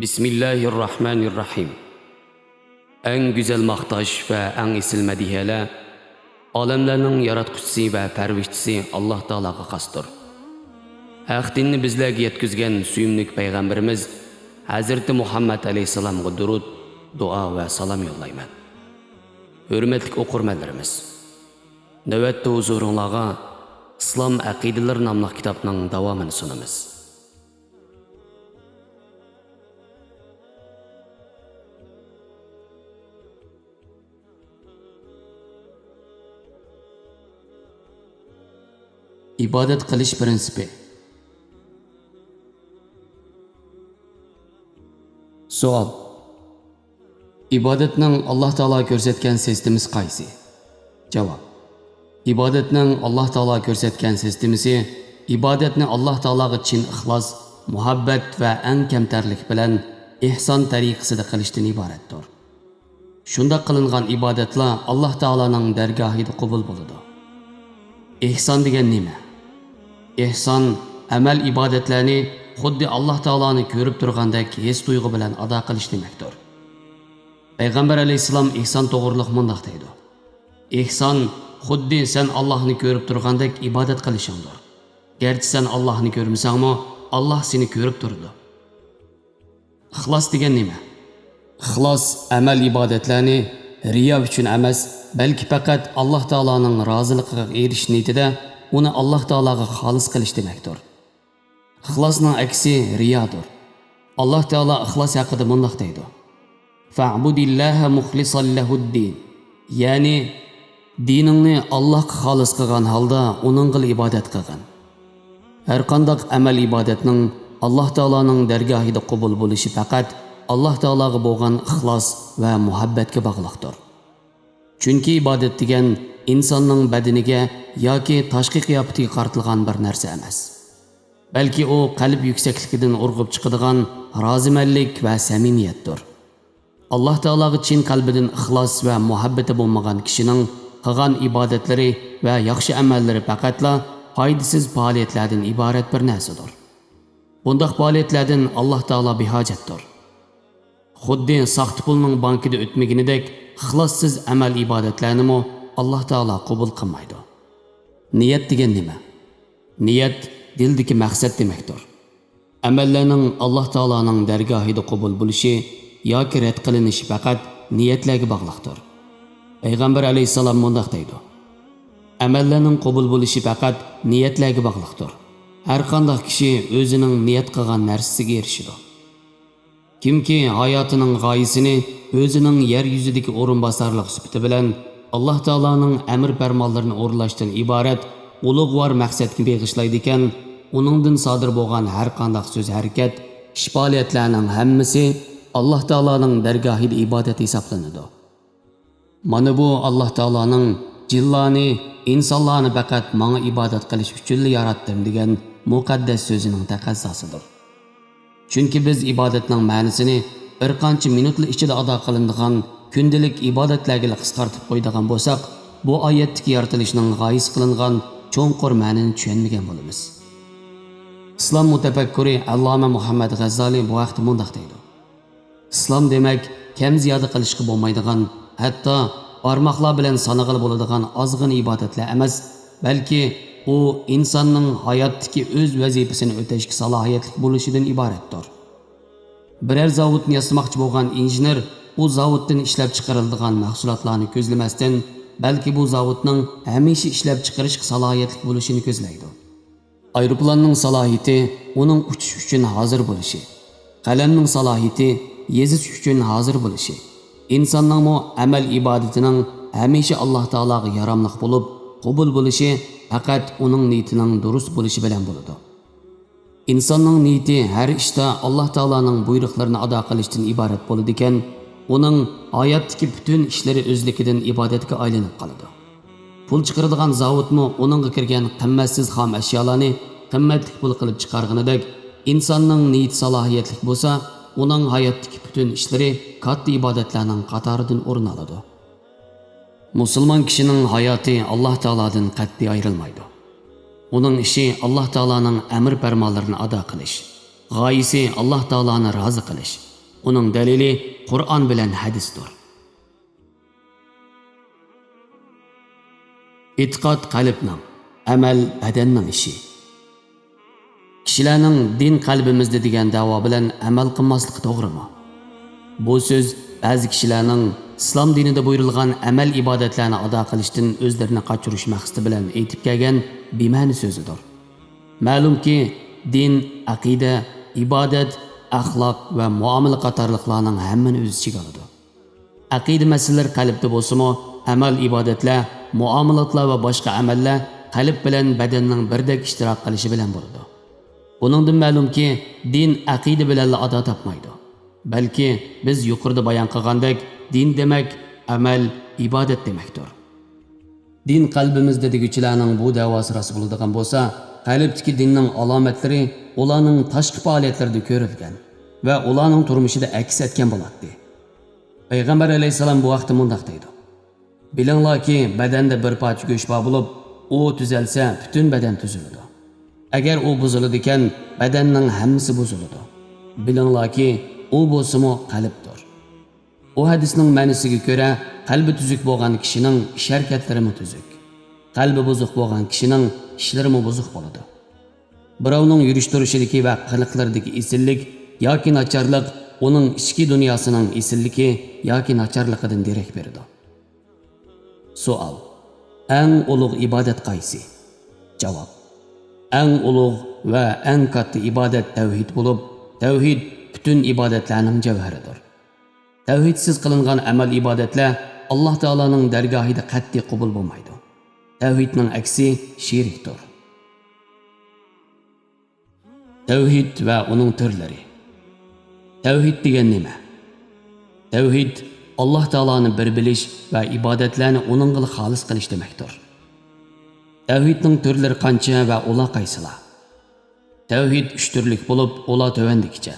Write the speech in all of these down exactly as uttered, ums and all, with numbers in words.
بىسمىللاھىررەھمانىررەھىم. ئەڭ گۈزەل ماختاش ۋە ئەڭ ئېسىل مەدھىيەلەر ئالەملەرنىڭ ياراتقۇچىسى ۋە پەرۋىشچىسى ئاللاھ تائالاغا خاستۇر. ھەق دىننى بىزلەرگە يەتكۈزگەن سۆيۈملۈك پەيغەمبىرىمىز ھەزرىتى مۇھەممەد ئەلەيھىسسالامغا دۇرۇد، دۇئا ۋە سالام يوللايمەن. ھۆرمەتلىك ئوقۇرمەنلىرىمىز، نۆۋەتتە ھۇزۇرۇڭلارغا ئىسلام ئەقىدىلىرى ناملىق كىتابنىڭ داۋامىنى سۇنىمىز. ئىبادەت قىلىش پىرىنسىپى. سوئال. ئىبادەتنىڭ ئاللاھ تائالا كۆرسەتكەن سىستېمىسى قايسى؟ جاۋاب. ئىبادەتنىڭ ئاللاھ تائالا كۆرسەتكەن سىستېمىسى ئىبادەتنى ئاللاھ تائالاغا چىن ئىخلاس، مۇھەببەت ۋە ئەڭ كەمتەرلىك بىلەن ئېھسان تەرىقىسىدە قىلىشتىن ئىبارەتتۇر. شۇنداق قىلىنغان ئىبادەتلەر ئاللاھ تائالانىڭ دەرگاھىدا قوبۇل بولىدۇ. ئېھسان دېگەن نېمە؟ ئېھسان ئەمەل ئىبادەتلەرنى خۇددى ئاللاھ تائالانى كۆرۈپ تۇرغاندەك ھېس تۇيغۇ بىلەن ئادا قىلىش دېمەكتۇر. پەيغەمبەر ئەلەيھىسسالام ئېھسان توغرۇلۇق مۇنداق دەيدۇ: ئېھسان خۇددى سەن ئاللاھنى كۆرۈپ تۇرغاندەك ئىبادەت قىلىشىڭدۇر. گەرچە سەن ئاللاھنى كۆرمىسەڭمۇ، ئاللاھ سېنى كۆرۈپ تۇرىدۇ. ئىخلاس دېگەن نېمە؟ ئىخلاس ئەمەل ئىبادەتلەرنى رىيا ئۈچۈن ئەمەس، بەلكى پەقەت ئاللاھ تائالانىڭ رازىلىقىغا ئېرىشىش نىيىتىدە ئۇنى ئاللاھ تائالاغا خالىس قىلىش دېمەكتۇر. ئىخلاسنىڭ ئەكسى رىيادۇر. ئاللاھ تائالا ئىخلاس ھەققىدە مۇنداق دەيدۇ: فَاعْبُدِ اللَّهَ مُخْلِصًا لَهُ الدِّينَ. يەنى، دىنىڭنى ئاللاھقا خالىس قىلغان ھالدا ئۇنىڭغىلا ئىبادەت قىلغىن. ھەرقانداق ئەمەل ئىبادەتنىڭ ئاللاھ تائالانىڭ دەرگاھىدا قوبۇل بولۇشى پەقەت ئاللاھ تائالاغا بولغان ئىخلاس ۋە مۇھەببەتكە باغلىقتۇر. چۈنكى ئىبادەت دېگەن ئىنساننىڭ بەدىنىگە ياكى تاشقى قىياپىتىگە قارىتىلغان بىر نەرسە ئەمەس. بەلكى ئۇ قەلب يۈكسەكلىكىدىن ئۇرغۇپ چىقىدىغان رازىمەنلىك ۋە سەمىمىيەتتۇر. ئاللاھ تائالاغا چىن قەلبىدىن ئىخلاس ۋە مۇھەببىتى بولمىغان كىشىنىڭ قىلغان ئىبادەتلىرى ۋە ياخشى ئەمەللىرى پەقەتلا پايدىسىز پائالىيەتلەردىن ئىبارەت بىر نەرسىدۇر. بۇنداق پائالىيەتلەردىن ئاللاھ تائالا بىھاجەتتۇر. خۇددى ساختا پۇلنىڭ بانكىدا ئۆتمىگىنىدەك، ئىخلاسسىز ئەمەل ئىبادەتلەرنىمۇ ئاللاھ تائالا قوبۇل قىلمايدۇ. نىيەت دېگەن نېمە؟ نىيەت دىلدىكى مەقسەت دېمەكتۇر. ئەمەللەرنىڭ ئاللاھ تائالانىڭ دەرگاھىدا قوبۇل بولۇشى ياكى رەت قىلىنىشى پەقەت نىيەتلەرگە باغلىقتۇر. پەيغەمبەر ئەلەيھىسسالام مۇنداق دەيدۇ: ئەمەللەرنىڭ قوبۇل بولۇشى پەقەت نىيەتلەرگە باغلىقتۇر. ھەرقانداق كىشى ئۆزىنىڭ نىيەت قىلغان نەرسىسىگە ئېرىشىدۇ. كىمكى ھاياتىنىڭ غايىسىنى ئۆزىنىڭ يەر يۈزىدىكى ئورۇنباسارلىق سۈپىتى بىلەن ئاللاھ تائالانىڭ ئەمر پەرمانلىرىنى ئورۇنلاشتىن ئىبارەت ئۇلۇغۋار مەقسەتكە بېغىشلايدىكەن، ئۇنىڭدىن سادىر بولغان ھەرقانداق سۆز-ھەرىكەت، ئىش-پائالىيەتلەرنىڭ ھەممىسى ئاللاھ تائالانىڭ دەرگاھىدا ئىبادەت ھېسابلىنىدۇ. مانا بۇ ئاللاھ تائالانىڭ جىنلارنى، ئىنسانلارنى پەقەت ماڭا ئىبادەت قىلىش ئۈچۈنلا ياراتتىم دېگەن مۇقەددەس سۆزىنىڭ تەقەززاسىدۇر. چۈنكى بىز ئىبادەتنىڭ مەنىسىنى بىر قانچە مىنۇتلا ئىچىدە ئادا قىلىنىدىغان كۈندىلىك ئىبادەتلەرگىلا قىسقارتىپ قويىدىغان بولساق، بۇ ئايەتتىكى يارىتىلىشنىڭ غايىسى قىلىنغان چوڭقۇر مەنىنى چۈشەنمىگەن بولىمىز. ئىسلام مۇتەپەككۇرى ئەللامە مۇھەممەد غەززالى بۇ ھەقتە مۇنداق دەيدۇ: ئىسلام دېمەك، كەم زىيادە قىلىشقا بولمايدىغان، ھەتتا بارماقلار بىلەن سانىغىلى بولىدىغان ئازغىنە ئىبادەتلەر ئەمەس، بەلكى ئۇ ئىنساننىڭ ھاياتتىكى ئۆز ۋەزىپىسىنى ئۆتەشكە سالاھىيەتلىك بولۇشىدىن ئىبارەتتۇر. بىرەر زاۋۇتنى ياسىماقچى بولغان ئىنژېنېر ئۇ زاۋۇتتىن ئىشلەپچىقىرىلىدىغان مەھسۇلاتلارنى كۆزلىمەستىن، بەلكى بۇ زاۋۇتنىڭ ھەمىشە ئىشلەپچىقىرىشقا سالاھىيەتلىك بولۇشىنى كۆزلەيدۇ. ئايروپىلاننىڭ سالاھىيىتى ئۇنىڭ ئۇچۇش ئۈچۈن ھازىر بولۇشى، قەلەمنىڭ سالاھىيىتى يېزىش ئۈچۈن ھازىر بولۇشى، ئىنساننىڭمۇ ئەمەل ئىبادىتىنىڭ ھەمىشە ئاللاھ تائالاغا ياراملىق بولۇپ قوبۇل بولۇشى پەقەت ئۇنىڭ نىيىتىنىڭ دۇرۇس بولۇشى بىلەن بولىدۇ. ئىنساننىڭ نىيىتى ھەر ئىشتا ئاللاھ تائالانىڭ بۇيرۇقلىرىنى ئادا قىلىشتىن ئىبارەت بولىدىكەن، ئۇنىڭ ھاياتتىكى پۈتۈن ئىشلىرى ئۆزلۈكىدىن ئىبادەتكە ئايلىنىپ قالىدۇ. پۇل چىقىرىدىغان زاۋۇتمۇ ئۇنىڭغا كىرگەن قىممەتسىز خام ئەشيالارنى قىممەتلىك پۇل قىلىپ چىقارغىنىدەك، ئىنساننىڭ نىيىتى سالاھىيەتلىك بولسا، ئۇنىڭ ھاياتتىكى پۈتۈن ئىشلىرى كاتتا ئىبادەتلەرنىڭ قاتارىدىن ئورۇن ئالىدۇ. مۇسۇلمان كىشىنىڭ ھاياتى ئاللاھ تائالادىن قەتئىي ئايرىلمايدۇ. ئۇنىڭ ئىشى ئاللاھ تائالانىڭ ئەمر پەرمانلىرىنى ئادا قىلىش، غايىسى ئاللاھ تائالانى رازى قىلىش، ئۇنىڭ دەلىلى قۇرئان بىلەن ھەدىستۇر. ئېتىقاد قەلبنىڭ، ئەمەل بەدەننىڭ ئىشى. كىشىلەرنىڭ «دىن قەلبىمىزدە» دېگەن دەۋا بىلەن ئەمەل قىلماسلىقى توغرىمۇ؟ بۇ سۆز بەزى كىشىلەرنىڭ ئىسلام دىنىدا بۇيرۇلغان ئەمەل ئىبادەتلەرنى ئادا قىلىشتىن ئۆزلىرىنى قاچۇرۇش مەقسىتى بىلەن ئېيتىپ كەلگەن بىمەنە سۆزىدۇر. مەلۇمكى، دىن، ئەقىدە، ئىبادەت، ئەخلاق ۋە مۇئامىلە قاتارلىقلارنىڭ ھەممىنى ئۆز ئىچىگە ئالىدۇ. ئەقىدە مەسىلىلىرى قەلبتە بولسىمۇ، ئەمەل ئىبادەتلەر، مۇئامىلاتلار ۋە باشقا ئەمەللەر قەلب بىلەن بەدەننىڭ بىردەك ئىشتىراك قىلىشى بىلەن بولىدۇ. بۇنىڭدىن مەلۇمكى، دىن ئەقىدە بىلەنلا ئادا تاپمايدۇ. بەلكى بىز يۇقىرىدا بايان قىلغاندەك، دىن دېمەك ئەمەل، ئىبادەت دېمەكتۇر. «دىن قەلبىمىزدە» دېگۈچىلەرنىڭ بۇ دەۋاسى راست بولىدىغان بولسا، قەلبتىكى دىننىڭ ئالامەتلىرى ئۇلارنىڭ تاشقى پائالىيەتلىرىدە كۆرۈلگەن ۋە ئۇلارنىڭ تۇرمۇشىدا ئەكس ئەتكەن بولاتتى. پەيغەمبەر ئەلەيھىسسالام بۇ ھەقتە مۇنداق دەيدۇ: «بىلىڭلاركى، بەدەندە بىر پارچە گۆش بار بولۇپ، ئۇ تۈزەلسە، پۈتۈن بەدەن تۈزۈلىدۇ. ئەگەر ئۇ بۇزۇلىدىكەن، بەدەننىڭ ھەممىسى بۇزۇلىدۇ. بىلىڭلاركى، ئۇ بولسىمۇ قەلبتۇر.» ئۇ ھەدىسنىڭ مەنىسىگە كۆرە، قەلبى تۈزۈك بولغان كىشىنىڭ ئىش-ھەرىكەتلىرىمۇ تۈزۈك. قەلبى بۇزۇق بولغان كىشىنىڭ ئىشلىرىمۇ بۇزۇق بولىدۇ. بىراۋنىڭ يۈرۈش-تۇرۇشىدىكى ۋە قىلىقلىرىدىكى ئېسىللىك ياكى ناچارلىق ئۇنىڭ ئىچكى دۇنياسىنىڭ ئېسىللىكى ياكى ناچارلىقىدىن دېرەك بېرىدۇ. سوئال: ئەڭ ئۇلۇغ ئىبادەت قايسى؟ جاۋاب: ئەڭ ئۇلۇغ ۋە ئەڭ كاتتا ئىبادەت تەۋھىد بولۇپ، تەۋھىد پۈتۈن ئىبادەتلەرنىڭ جەۋھىرىدۇر. تەۋھىدسىز قىلىنغان ئەمەل-ئىبادەتلەر ئاللاھ تائالانىڭ دەرگاھىدا قەتئىي قوبۇل بولمايدۇ. تەۋھىدنىڭ ئەكسى شېرىكتۇر. تەۋھىد ۋە ئۇنىڭ تۈرلىرى. تەۋھىد دېگەن نېمە؟ تەۋھىد ئاللاھ تائالانى بىر بىلىش ۋە ئىبادەتلەرنى ئۇنىڭغىلا خالىس قىلىش دېمەكتۇر. تەۋھىدنىڭ تۈرلىرى قانچە ۋە ئۇلار قايسىلار؟ تەۋھىد ئۈچ تۈرلۈك بولۇپ، ئۇلار تۆۋەندىكىچە: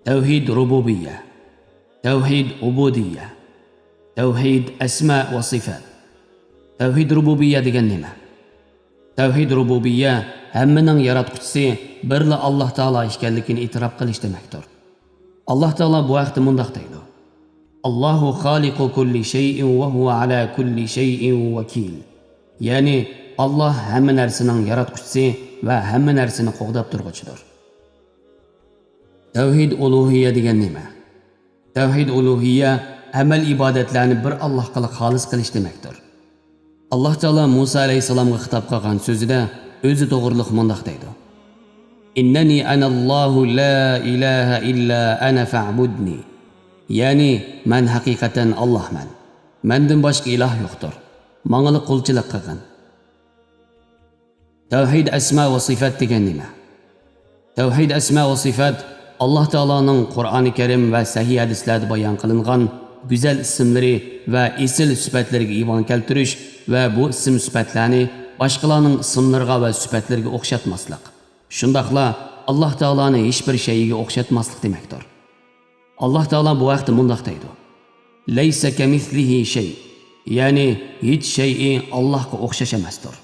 تەۋھىد رۇبۇبىيە، تەۋھىد ئۇبۇدىيە، تەۋھىد ئەسما ۋە سىفەت. تەۋھىد رۇبۇبىيە دېگەن نېمە؟ تەۋھىد رۇبۇبىيە ھەممىنىڭ ياراتقۇچىسى بىرلا ئاللاھ تائالا ئىكەنلىكىنى ئېتىراپ قىلىش دېمەكتۇر. ئاللاھ تائالا بۇ ھەقتە مۇنداق دەيدۇ: «ئاللاھۇ خالىقۇ كۇللى شەيئىن ۋە ھۇۋە ئالا كۇللى شەيئىن ۋەكىل.» يەنى، ئاللاھ ھەممە نەرسىنىڭ ياراتقۇچىسى ۋە ھەممە نەرسىنى قوغداپ تۇرغۇچىدۇر. تەۋھىد ئۇلۇھىيە دېگەن نېمە؟ تەۋھىد ئۇلۇھىيە ئەمەل ئىبادەتلەرنى بىر ئاللاھقىلا خالىس قىلىش دېمەكتۇر. ئاللاھ تائالا مۇسا ئەلەيھىسسالامغا خىتاب قىلغان سۆزىدە ئۆزى توغرۇلۇق مۇنداق دەيدۇ: «ئىننەنى ئەنەللاھۇ لا ئىلاھە ئىللا ئەنە فەئبۇدنى.» يەنى، «مەن ھەقىقەتەن ئاللاھمەن. مەندىن باشقا ئىلاھ يوقتۇر. ماڭىلا قۇلچىلىق قىلغىن.» تەۋھىد ئەسما ۋە سىفەت دېگەن نېمە؟ تەۋھىد ئەسما ۋە سىفەت ئاللاھ تائالانىڭ قۇرئانى كەرىم ۋە سەھىھ ھەدىسلەردە بايان قىلىنغان گۈزەل ئىسىملىرى ۋە ئېسىل سۈپەتلىرىگە ئىمان كەلتۈرۈش ۋە بۇ ئىسىم-سۈپەتلەرنى باشقىلارنىڭ ئىسىملىرىغا ۋە سۈپەتلىرىگە ئوخشاتماسلىق، شۇنداقلا ئاللاھ تائالانى ھېچبىر شەيئىگە ئوخشاتماسلىق دېمەكتۇر. ئاللاھ تائالا بۇ ھەقتە مۇنداق دەيدۇ: «لەيسە كەمىسلىھى شەي»، يەنى، ھېچ شەيئى ئاللاھقا ئوخشاش ئەمەستۇر.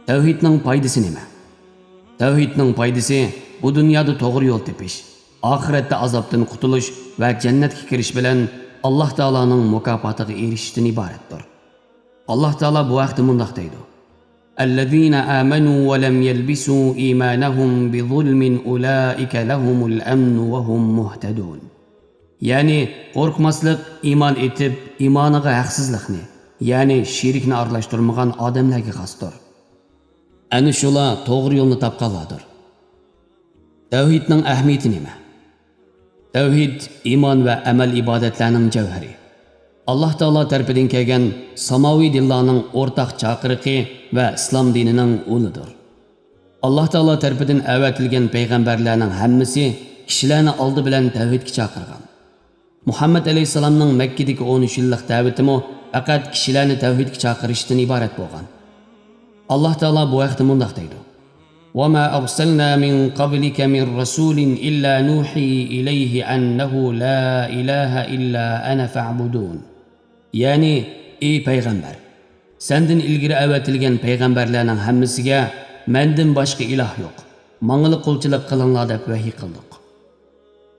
تەۋھىدنىڭ پايدىسى نېمە؟ تەۋھىدنىڭ پايدىسى بۇ دۇنيادا توغرا يول تېپىش، ئاخىرەتتە ئازابتىن قۇتۇلۇش ۋە جەننەتكە كىرىش بىلەن ئاللاھ تائالانىڭ مۇكاپاتىغا ئېرىشىشتىن ئىبارەتتۇر. ئاللاھ تائالا بۇ ھەقتە مۇنداق دەيدۇ: «الذين آمنوا ولم يلبسوا إيمانهم بظلم أولئك لهم الأمن وهم مهتدون.» يەنى، قورقماسلىق ئىمان ئېيتىپ، ئىمانىغا ھەقسىزلىقنى، يەنى شېرىكنى ئارىلاشتۇرمىغان ئادەملەرگە خاستۇر. ئەنە شۇلار توغرا يولنى تاپقانلاردۇر. تەۋھىدنىڭ ئەھمىيىتى نېمە؟ تەۋھىد ئىمان ۋە ئەمەل ئىبادەتلەرنىڭ جەۋھىرى. ئاللاھ تائالا تەرىپىدىن كەلگەن ساماۋى دىنلارنىڭ ئورتاق چاقىرىقى ۋە ئىسلام دىنىنىڭ ئۇلىدۇر. ئاللاھ تائالا تەرىپىدىن ئەۋەتىلگەن پەيغەمبەرلەرنىڭ ھەممىسى كىشىلەرنى ئالدى بىلەن تەۋھىدكە چاقىرغان. مۇھەممەد ئەلەيھىسسالامنىڭ مەككىدىكى ئون ئۈچ يىللىق دەۋىتىمۇ پەقەت كىشىلەرنى تەۋھىدكە چاقىرىشتىن ئىبارەت بولغان. ئاللاھ تائالا بۇ ھەقتە مۇنداق دەيدۇ: «وما أرسلنا من قبلك من رسول إلا نوحي إليه أنه لا إله إلا أنا فاعبدون.» يەنى، ئى پەيغەمبەر، سەندىن ئىلگىرى ئەۋەتىلگەن پەيغەمبەرلەرنىڭ ھەممىسىگە مەندىن باشقا ئىلاھ يوق، ماڭىلا قۇلچىلىق قىلىڭلار دەپ ۋەھىي قىلدۇق.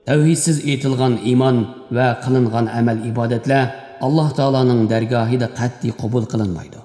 تەۋھىدسىز ئېيتىلغان ئىمان ۋە قىلىنغان ئەمەل-ئىبادەتلەر ئاللاھ تائالانىڭ دەرگاھىدا قەتئىي قوبۇل قىلىنمايدۇ.